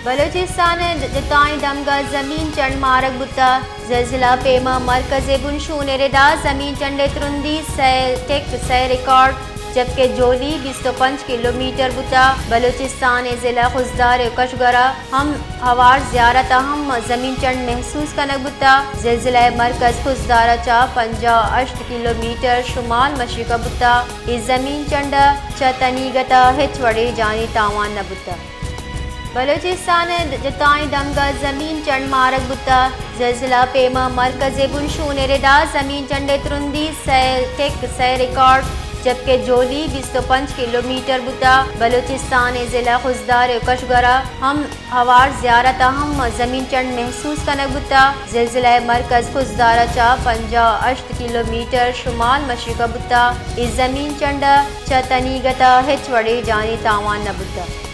بلوچستان ءِ جتائیں دمگ ءَ زمین چنڈ مارگ بوتگ۔ زلزلہ پیما مرکز ءِ بنشون ءِ ردا زمین چنڈ ءِ ترندی سئے ٹک سئے ریکارڈ، جبکہ جھولی بیست ءُ پنچ کلومیٹر بوتگ۔ بلوچستان ءِ ضلع خضدار ءُ کشگور ءَ ہم ہوار زیارت ءَ ہم زمین چنڈ محسوس کنگ بوتگ۔ زلزلہ ءِ مرکز خضدار ءَ چہ پنجاہ ءُ ہشت کلومیٹر شمال مشرق ءَ بوتگ۔ اے زمین چنڈ ءَ چہ تنیگت ءَ ہچ وڑیں جانی تاوان نہ بوتگ۔ بلوچستان ءِ جتائیں دمگ ءَ زمین چنڈ مارگ بوتگ۔ زلزلہ پیما مرکز ءِ بنشون ءِ ردا زمین چنڈ ءِ ترندی سئے ٹک سئے ریکارڈ، جبکہ جھولی بیست ءُ پنچ کلومیٹر بوتگ۔ بلوچستان ءِ ضلع خضدار ءُ کشگور ءَ ہم ہوار زیارت ءَ ہم زمین چنڈ محسوس کنگ بوتگ۔ زلزلہ ءِ مرکز خضدار ءَ چہ پنجاہ ءُ ہشت کلومیٹر شمال مشرق ءَ بوتگ۔ اے زمین چنڈ ءَ چہ تنیگت ءَ ہچ وڑیں جانی تاوان نہ بوتگ۔